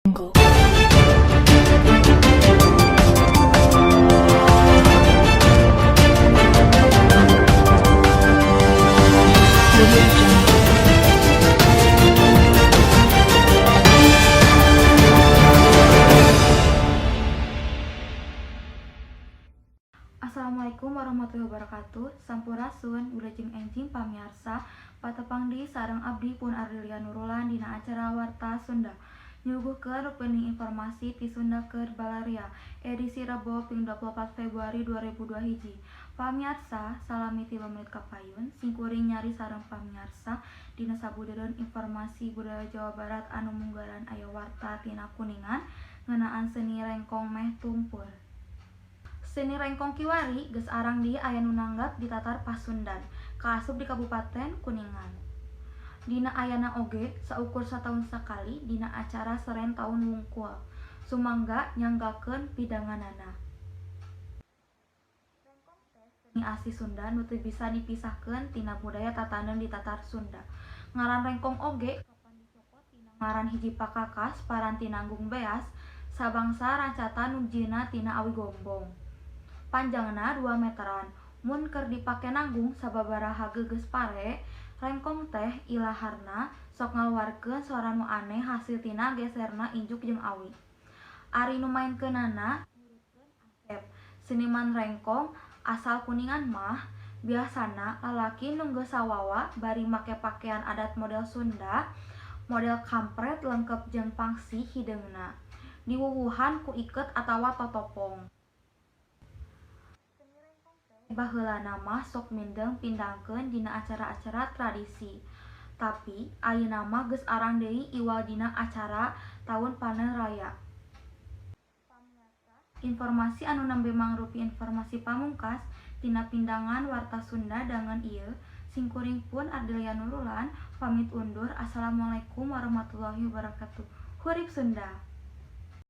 Jungle. Audio Jungle. Assalamualaikum warahmatullahi wabarakatuh. Sampurasun, wilujeng enjing pamiarsa. Patepang deui sareng abdi pun Ardelia Nurulan dina acara Warta Sunda. Nyuguhkeun rupining informasi ti Sunda keur Balaria edisi Rebo ping 24 Februari 2002 hiji. Pamiarsa, salami 3 menit kapayun simkuring nyari sareng pamiarsa dina sabudeureun informasi budaya Jawa Barat anu munggaran aya warta tina Kuningan ngeunaan seni rengkong meh tumpur. Seni rengkong kiwari geus arang deui aya nu nanggap di Tatar Pasundan, kaasup di Kabupaten Kuningan. Dina ayana oge saukur sataun sakali dina acara seren taun wungkul. Sumangga nyanggakeun pidanganana. Rengkong teh seni asli Sunda nu teu bisa dipisahkeun tina budaya tatanen di Tatar Sunda. Ngaran rengkong oge kapan dicokot tina ngaran hiji pakakas paranti nanggung beas, sabangsa rancatan nu dijieunna tina awi gombong. Panjangna 2 meteran. Mun keur dipake nanggung sababaraha gegeus pare. Rengkong teh ilaharna sok ngaluarkeun sora nu aneh hasil tina geserna injuk jeung awi. Ari nu maenkeunana nurutkeun Asep, seniman rengkong asal Kuningan mah, biasana lalaki nu geus sawawa bari make pakean adat model Sunda, model kampret lengkep jeung pangsi hideungna, diwuwuhan ku iket atawa totopong. Seni rengkong teh baheulana mah sok mindeng pindangkeun dina acara-acara tradisi. Tapi ayeuna mah geus arang deui iwal dina acara taun panen raya. Pamiarsa, informasi anu nembe mangrupi informasi pamungkas tina pindangan Warta Sunda dangen ieu. Simkuring pun Ardelia Nurulan pamit undur. Assalamualaikum warahmatullahi wabarakatuh. Hurip Sunda.